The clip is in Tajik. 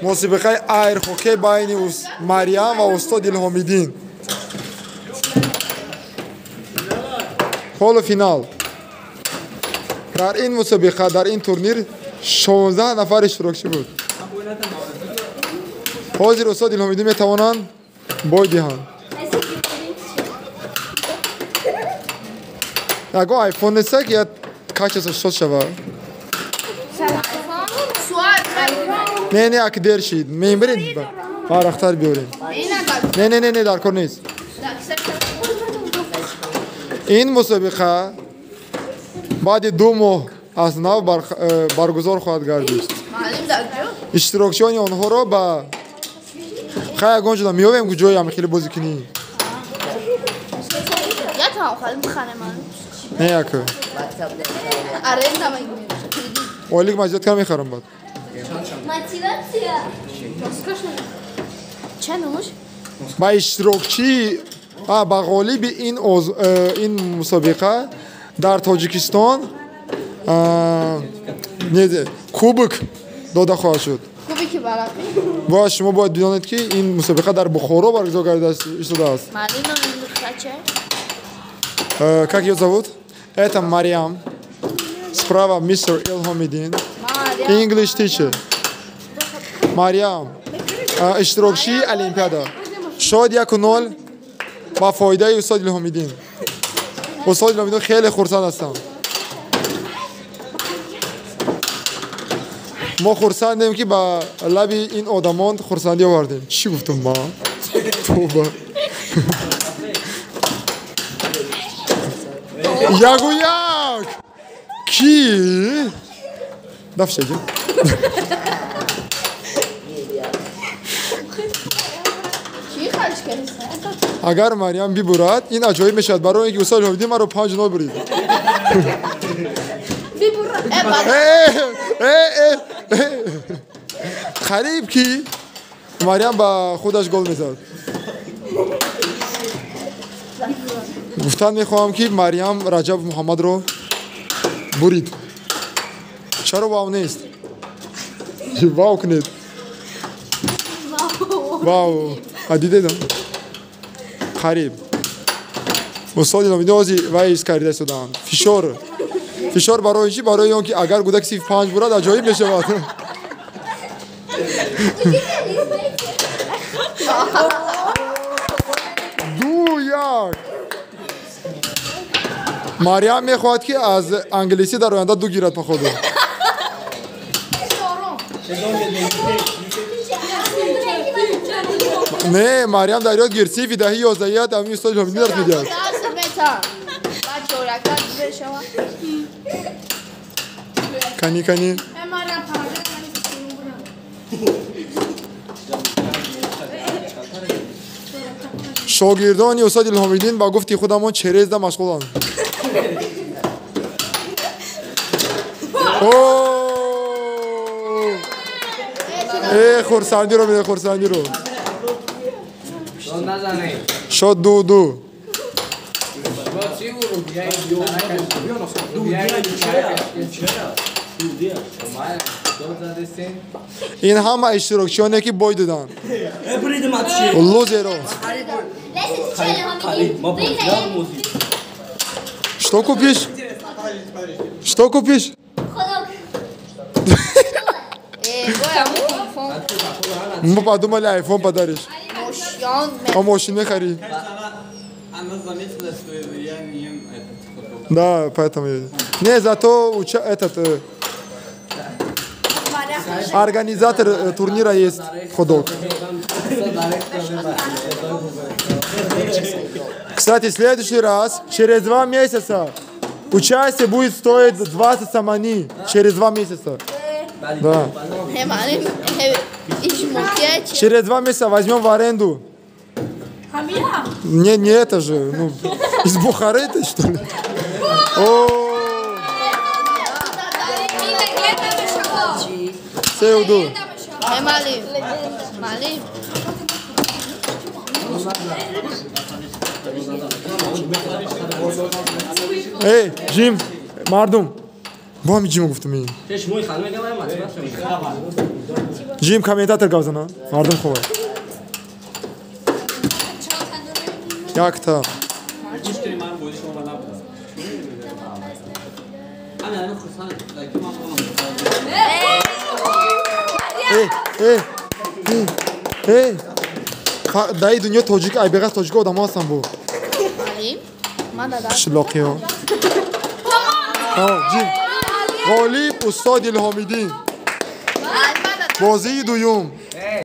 Мусобиқаи аэрхоккей байни Марьям ва устод Илҳомиддин. Полуфинал. Дар ин мусобиқа, дар ин турнир 16 нафар иштирокчӣ буд. Ҳозир устод Илҳомиддин метавонанд бой диҳанд. Ягон айфон неста ки як качество шод шавад? Не, не, аки дер шид. Мебаред барахтар биёрем. Не, не, не, не, дар кор нест. Ин мусобиқа баъди 2 моҳ аз нав баргузор хоҳад гардид. Иштирокчиёни онҳоро ба хай ягон ҷода меёвем, ҷои ҳами хеле бозӣ кунӣ. Не, яка. Ойлик ман зиёд кам мехарам баъд. Мотивация. Ба иштирокчӣ, ба ғолиби ин мусобиқа дар Тоҷикистон кубок дода хоҳад шуд. Бояд шумо бояд бидонед, ки ин мусобиқа дар Бухоро баргузор гардида истодааст. Как её зовут? Это Марьям. Справа мистер Илҳомиддин. English teacher. Марьям. Иштирокчии Олимпиада. Шод 1-0 ба фоидаи устод Илҳомиддин. Устод Илҳомиддин хеле хурсанд ҳастанд. Мо хурсандем, ки ба лаби ин одамон хурсандӣ овардем. Чӣ гуфтум ман? Тоба. 1-1. Ки? Дафшаги. Агар Марьям бибурад, ин аҷоиб мешавад, барои ин ки устод Илҳомиддин маро 5-0 бурид. Қариб ки Марьям ба худаш гол мезад. Гуфтан мехоҳам, ки Марьям Раҷаб Муҳаммадро бурид. Чаро вау нест? Вау кунед. Вау. Дидедам? Қариб. Устод Илҳомиддин ҳозир вай ҳис карда истодаанд. Фишор. Фишор барои чӣ? Барои он ки агар гудаки синфи 5 бурад, аҷоиб мешавад. 2-1. Марьям мехоҳад, ки аз англисӣ дар оянда 2 гирад, походу. Не, Марьям дар ёд гир, синфи 10 11 ҳамин устод Илҳомиддин дарс медиҳад. Кани, кани. Шогирдони устод Илҳомиддин ба гуфти худамон черезда машғуланд. Э, хурсандиро бинед, хурсандиро. Шод 2-2. Ин ҳама иштирокчиёне, ки бой доданд. Лузеро. Что купишь? Что купишь? Мы подумали, айфон подаришь. А мошин хари. Она заметила, что я не ем этот хот-дог. Да, поэтому я... Не, зато этот организатор турнира есть хот-дог. Кстати, в следующий раз, через 2 месяца, участие будет стоить 20 самани. Через 2 месяца. Да. Через 2 месяца возьмем в аренду. Не, не это же. Ну, из Бухары ты, что ли? 3-2. Эй, Ҷим, мардум. Бо ҳами Ҷимо гуфтам. Ҷим комментатор гап зана. Мардум хуб. Якта. Дар дунё тоҷик айбеғаз тоҷико одамо ҳастан бу. Қишлоқиҳо. Ҷим. Ғолиб устод Илҳомиддин. Бозии дуюм.